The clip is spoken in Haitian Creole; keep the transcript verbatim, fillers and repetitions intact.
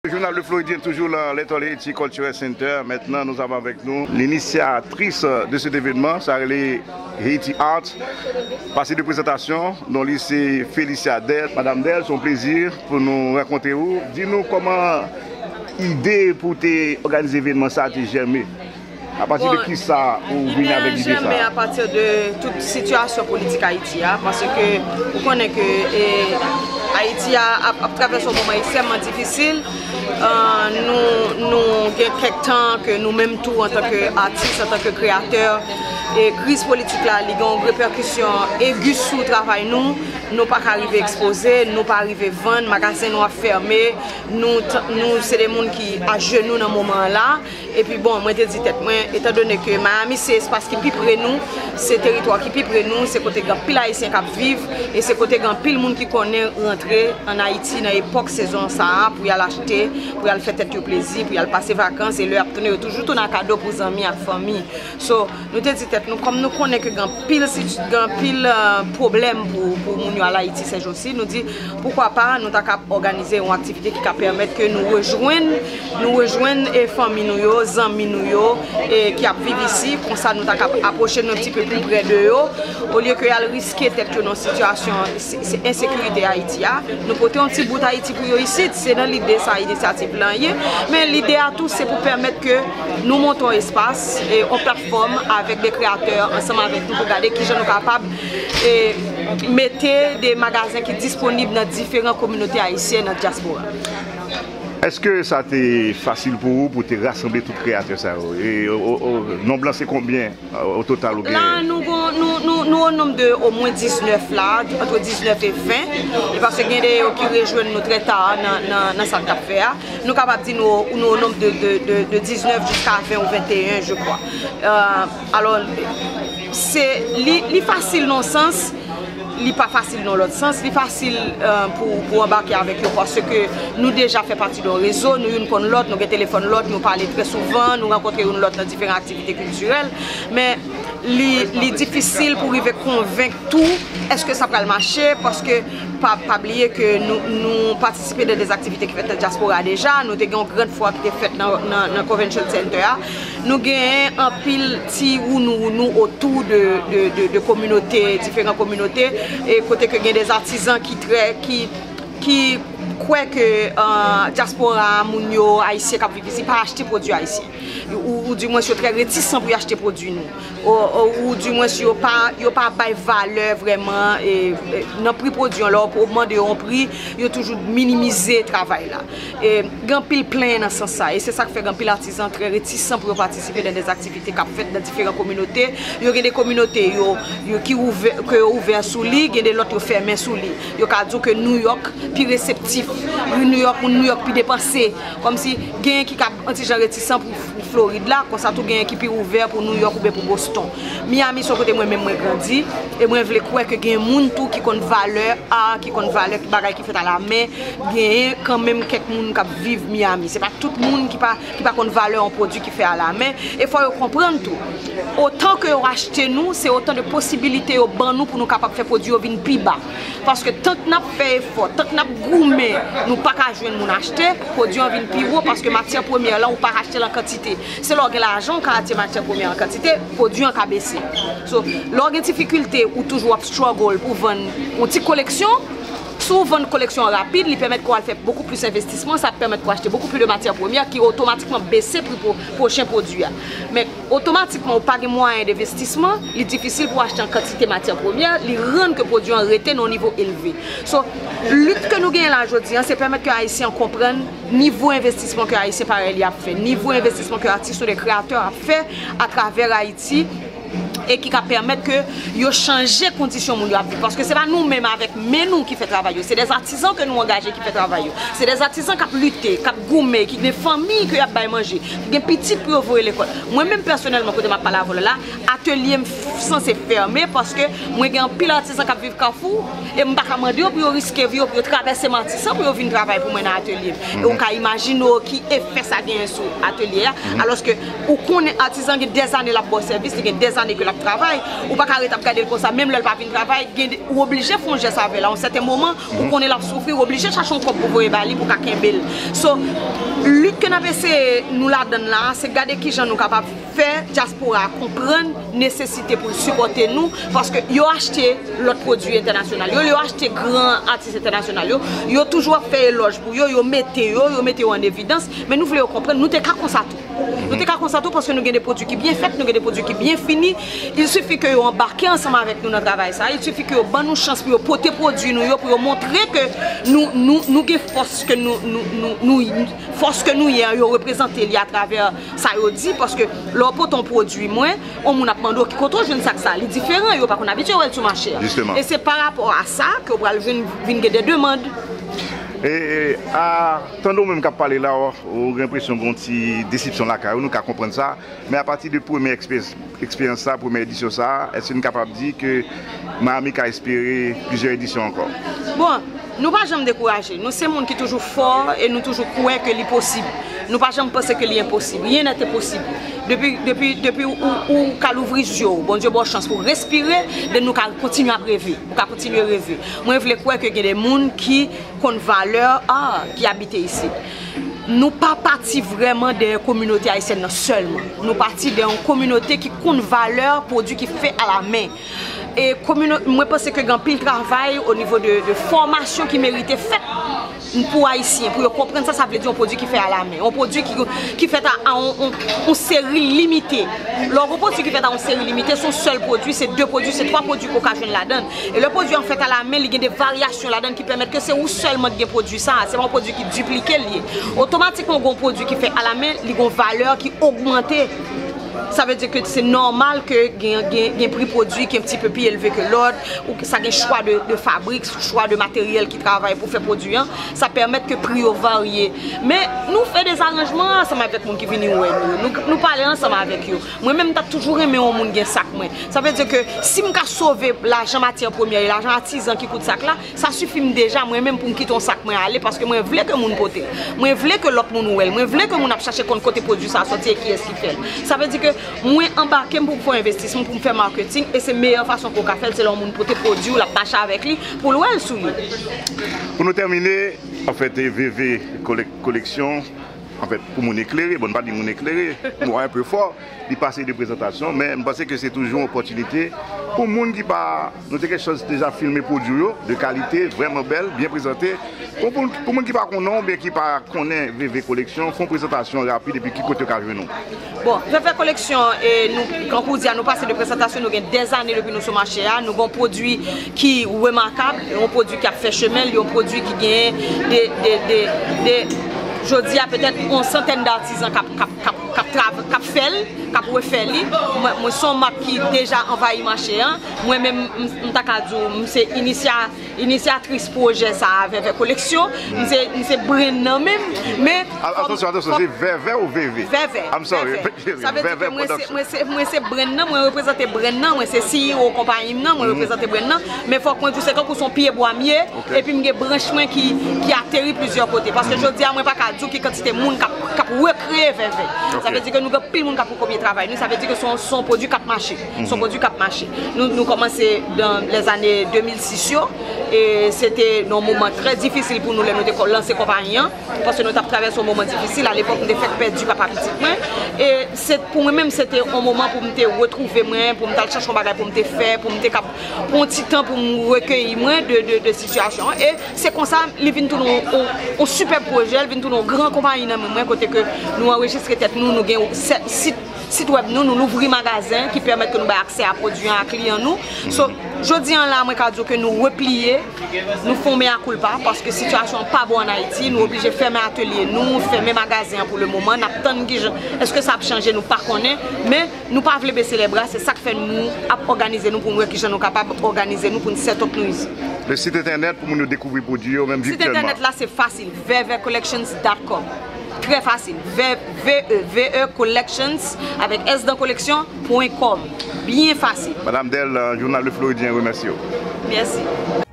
Le journal Le Floridien, toujours dans l'Etoile Haiti Cultural Center. Maintenant, nous avons avec nous l'initiatrice de cet événement, ça rele Haiti Art. Pase de prezantasyon, non li se Felicia Dell. Madam Dell, se yon plezi pou nou rankontre ou. Di nou kòman ide pou te òganize evènman sa a te jèmen. Apati de kisa ou vini avèk ide sa a? Apati de tout sitiyasyon politik Ayiti a, paske ou konnen ke e, Ayiti a ap, ap travèse yon moman ekstrèmman difisil. Euh, nou, nou gen kèk tan ke nou menm tou, antanke atis, antanke kreyatè, e kriz politik la, li gen yon repèkisyon egi sou travay nou. Nou pa ka rive ekspoze, nou pa rive vann, magazen nou ap fèmen, nou, nou se de moun ki ajenou nan moman an la. Epi bon, mwen te di tèt mwen, etandone ke Miami se espas ki pi pre nou, se teritwa ki pi pre nou, se kote gen anpil Ayisyen k ap viv, e se kote gen anpil moun ki konnen rantre ann Ayiti nan epòk sezon sa a pou y al achte, pou y al fè tèt yo plezi, pou y al pase vakans, e lè y ap tounen, yo toujou tounen ak kado pou zanmi ak fanmi. So, nou te di tèt nou, kòm nou konnen ke gen anpil, gen anpil euh, pwoblèm pou, pou moun yo al Ayiti sèjousi, nou di, poukwa pa, nou ta ka òganize yon aktivite ki ka pèmèt ke nou rejwenn, nou rejwenn e fanmi nou yo, zanmi nou yo, e ki ap viv isi. Konsa nou ta ka apwoche nou yon ti pe pli prè de yo, olye ke y al riske tèt yo nan sitiyasyon se, se ensekirite Ayiti a. Nou pote yon ti bout Ayiti pou yo isit. Se nan lide sa inisyativ lan ye. Men lide a tou, se pou pèmèt ke nou monte yon espas, e yon platfòm avèk de kreyatè ansanm avèk nou pou gade kijan nou kapab e mete de magazen ki disponib nan diferan kominote ayisyen nan dyaspora. Èske sa te fasil pou ou pou te rasanble tout kreyatè sa yo? E, o, o, o, nonb lan se konbyen, o, o total ou genyen? La, nou gon, nou, nou, nou o nonb de omwen diznèf la, antre diznèf e ven. E paske gen de yo ki rejwenn nou trè ta nan, nan, nan sa n t ap fè a. Nou kapab di nou, nou o nonb de, de, de, de diznèf jiska ven ou venteyen, je crois. Euh, alò, se, li, li fasil nan sans, li pa fasil nan lòt sans, li fasil euh, pou, pou anbake avèk yo paske nou deja fè pati de yon rezo, nou youn konn lòt, nou gen telefòn lòt, nou pale trè souvan, nou rankontre youn lòt nan diferan aktivite kiltirèl, men li, li difisil pou rive konvenk tou èske sa pral mache, paske pa, pa bliye ke nou, nou patisipe nan de aktivite ki fèt nan dyaspora deja, nou te gen yon grand foire ki te fèt nan, nan, nan Convention Center a, nou genyen anpil ti wounou wounou otou de, de, de, de kominote, diferan kominote, e kote ke gen de atizan ki trè, ki, ki kwè ke euh, dyaspora, moun yo, ayisyen k ap viv isi, pa achte pwodui ayisyen. Ou, ou dimwens yo trè retisan pou y achte pwodui nou. Ou, ou, ou dimwens yo pa, yo pa bay valè vrèman e, e, nan pri pwodui an. Lè w mande yo yon pri, yo toujou minimize travay la. E, gen anpil plenyen nan sans sa. E se sa k fè gen anpil atizan trè retisan pou yo patisipe nan de aktivite k ap fèt nan diferan kominote. Yo gen de kominote yo, yo ki ouvè, ke yo ouvè sou li, gen de lòt yo fèmen sou li. Yo ka di w ke Nouyòk pi reseptif, Nouyòk, moun Nouyòk pi depanse. Kòmsi genyen ki ka yon ti jan retisan pou, pou Florid la, konsa tou genyen ki pi ouvè pou Nouyòk oubyen pou Boston. Miami se yon kote mwen menm mwen grandi, e mwen vle kwè ke gen moun tou ki konn valè a, ki konn valè bagay ki fèt alamen, genyen kanmenm kèk moun k ap viv Miami. Se pa tout moun ki pa, ki pa konn valè yon pwodui ki fè alamen, e fò yo konprann tou. Otan ke yo achte nou, se otan de posibilite yo ban nou pou nou kapab fè pwodui yo vin pi ba. Paske tank n ap fè efò, tank n ap goumen, nou pa ka jwenn moun achte, pwodui an vin pi wo paske matyè premyè lan ou pa achte l an kantite. Se lè w gen lajan ou ka achte matyè premyè an kantite, pwodui an ka bese. So, lè w gen difikilte, ou toujou ap struggle pou vann yon ti koleksyon, si w vann koleksyon an rapid, li pèmèt ke w al fè bokou plis envestisman, sa ap pèmèt pou w achte bokou plis de matyè premyè ki otomatikman bese pri pwo-, pwochen pwodui a. Men otomatikman ou pa gen mwayen denvestisman, li difisil pou w achte an kantite matyè premyè, li rann ke pwodui an rete nan yon nivo elve. So, lit ke nou genyen la jodi an, se pèmèt ke Ayisyen an konprann nivo envestisman ke Ayisyen parèy li ap fè, nivo envestisman ke atis oubyen kreyatè ap fè atravè Ayiti, e ki ka pèmèt ke yo chanje kondisyon moun yo ap viv. Paske se pa nou menm avèk men nou ki fè travay yo. Se dè atizan ke nou angaje ki fè travay yo. Se dè atizan k ap lite, k ap goumen, ki gen fanmi ke y ap bay manje, ki gen pitit pou yo voye lekòl. Mwen menm pèsonèlman, kote m ap pale avè w la, atelye m sanse fèmen paske mwen gen anpil atizan k ap viv Kafou, e m pa ka mande yo pou yo riske vi yo, pou yo travèse Matisan pou yo vin travay pou mwen nan atelye m. E ou ka imajine w ki efè sa genyen sou atelye a. Alòske ou konnen atizan gen dèzane l ap ba w sèvis, li gen dèzane ane ke l ap travay, ou pa ka ret ap gade l konsa, menm lè l pa vin travay, gen de, ou oblije fè yon jès avè l. A yon sèten moman, ou konnen l ap soufri, ou oblije chache yon kòb pou voye ba li, pou ka kenbe l. So, lit ke n ap eseye nou ladann la, se gade kijan nou kapab fè dyaspora a konprann nesesite pou l sipòte nou, paske yo achte lòt pwodui entènasyonal yo, yo achte gran atis entènasyonal yo, yo toujou ap fè elòj pou yo, yo mete yo, yo mete yo an evidans, men nou vle yo konprann, nou te ka konsa tou. Nou te ka konsa tou paske nou gen de pwodui ki byen fèt, nou gen de pwodui ki byen fini. Il sifi ke yo anbake ansanm avèk nou nan travay sa. Il sifi ke yo ban nou chans pou yo pote pwodui nou yo, pou yo montre ke nou, nou, nou gen fòs ke nou, nou, nou, nou, fòs ke nou ye an, yo reprezante li atravè sa yo di, paske lè w pote yon pwodui mwen, yon moun ap mande w ki kote w jwenn sak sa, li diferan, yo pa konn abitye wè l sou mache a. Jisteman. E se pa rapò a sa ke w pral jwenn, vin gen de demann. E, e, a, tande w menm k ap pale la, w gen enpresyon gen yon ti desepsyon lakay ou, nou ka konprann sa. Men apati de premye eksperyans, eksperyans sa, premye edisyon sa, èske n kapab di ke Miami ka espere plizyè edisyon ankò? Bon, nou pa janm dekouraje. Nou se moun ki toujou fò e nou toujou kwè ke li posib. Nou pa janm panse ke li enposib. Rien n'est impossible. Depi, depi, depi ou, ou, ou ka louvri je w, Bondye ba w chans pou w respire, then nou ka kontinye ap reve. Ou ka kontinye reve. Mwen vle kwè ke gen de moun ki konn valè a ki abite isit. Nou pa pati vrèman dèyè kominote ayisyèn nan sèlman. Nou pati dèyè yon kominote ki konn valè pwodui ki fè alamen. E komino-, mwen panse ke gen anpil travay o nivo de, de fòmasyon ki merite fèt pou Ayisyen, pou yo konprann sa, sa vle di yon pwodui ki fè alamen. Yon pwodui ki, ki fèt a, a yon, yon, yon seri limite. Lè w gen yon pwodui ki fèt a yon seri limite, se yon sèl pwodui, se de pwodui, se twa pwodui ke w ka jwenn ladan l. E lè pwodui an fèt alamen, li gen de varyasyon ladan l ki pèmèt ke se ou sèlman ki gen pwodui sa a, se pa yon pwodui ki diplike l ye. Otomatikman, w gen yon pwodui ki fèt alamen, li gen yon valè ki ogmante. Sa vle di ke se nòmal ke gen, gen, gen pri pwodui ki un petit peu pi elve ke lòt, ou ke sa gen chwa de, de fabrik, chwa de materyèl ki travay pou fè pwodui an, sa pèmèt ke pri yo varye. Men, nou fè dezaranjman ansanm avèk moun ki vini wè nou. Nou, nou pale ansanm avèk yo. Mwen menm, m t ap toujou renmen yon moun gen sak mwen. Sa vle di ke si m ka sove lajan matyè premyè e lajan atizan ki kout sak la, sa sifi m deja, mwen menm, pou m kite yon sak mwen ale, paske mwen vle ke moun pote l. Mwen vle ke lòt moun wè l. Mwen vle ke moun ap chache konn kote pwodui sa a sòti e kiyès ki fè l. Sa vle di ke mwen anbake m pou m fè yon envestisman, pou m fè marketing, e se meyè fason ke w ka fè l, se lè yon moun pote pwodui w, l ap mache avèk li, pou l wè l sou li. Pou nou tèmine, anfèt, V V Kolèk-, Koleksyon, anfèt, pou moun eklere, bon, n pa di moun eklere, mo a enpe fò, li pase de prezantasyon, men m panse ke se toujou yon opòtinite pou moun ki pa, nou te gen chans deja filme pwodui yo, de kalite, vrèman bèl, byen prezante. Pou, pou, pou moun ki pa konnen w oubyen ki pa konnen V V Koleksyon, fè yon prezantasyon rapid epi ki kote yo ka jwenn ou. Bon, V V Koleksyon, e nou, kankou w di a, nou pase de prezantasyon, nou gen dèzane depi nou sou mache a, nou gen yon pwodui ki remakab, yon pwodui ki ap fè chemen l, yon pwodui ki gen de, de, de, de, jodi a petèt yon santèn datizan k ap, k ap, k ap, k ap trav-, k ap fè l, k ap refè li. Mwen, mwen se yon mak ki deja anvayi mache an. Mwen menm, m, m ta ka di w, m se inisya-, inisyatris pwojè sa a, Vèvè Koleksyon. M se, m se brenn nan menm, men A-, atansyon, atansyon, se Vèvè ou V V? Vèvè. I'm sorry. Vèvè. Sa vle di ke mwen se, mwen se, mwen se brenn nan, mwen reprezante brenn nan, mwen se C E O konpayi m nan, mwen reprezante brenn nan, men fòk mwen di w se kankou se yon pye bwa m ye, epi m gen branch mwen ki, ki ateri plizyè kote. Paske jodi a, mwen pa ka di w ki kantite moun k ap, k ap rekreye Vèvè. Sa vle di ke nou gen anpil moun k ap rekreye travay nou, sa vle di ke se yon, se yon pwodui k ap mache. Se yon pwodui k ap mache. Nou, nou kòmanse dans les années de mil sis yo, e se te yon moman trè difisil pou nou lè nou te kò-, lanse konpayi an. Paske nou t ap travèse yon moman difisil. Alepòk, m te fèk pèdi papa pitit mwen. E se, pou mwen menm, se te yon moman pou m te retwouve mwen, pou m t al chèche yon bagay pou m te fè, pou m te kab pran yon ti tan pou m rekeyi mwen de, de, de sitiyasyon an. E se konsa, li vin tounen yon, yon, yon sipèb pwojè, li vin tounen yon gran konpayi nan men mwen, kote ke nou anrejistre tèt nou, nou gen sèt sit, sit wèb nou, nou louvri magazen ki pèmèt ke nou bay aksè a pwodui an a kliyan nou. So, jodi an la, mwen ka di w ke nou repliye, nou fè yon mea culpa, paske sitiyasyon an pa bon ann Ayiti, nou oblije fèmen atelye nou, fèmen magazen an pou le moman, n ap tann kijan, èske sa ap chanje, nou pa konnen, men nou pa vle bese lè bra, se sa k fè nou ap òganize nou pou n wè kijan nou kapab òganize nou pou n set up nou isit. Le site entènèt pou moun yo dekouvri pwodui yo, menm virtyèlman. Sit entènèt la, se fasil, veve collections dot com. Trè fasil. V, V E, V E Collections, avèk S dan koleksyon, pwen kòm. Byen fasil. Madam Del, euh, Jounal Le Floridien remèsye w. Mèsi.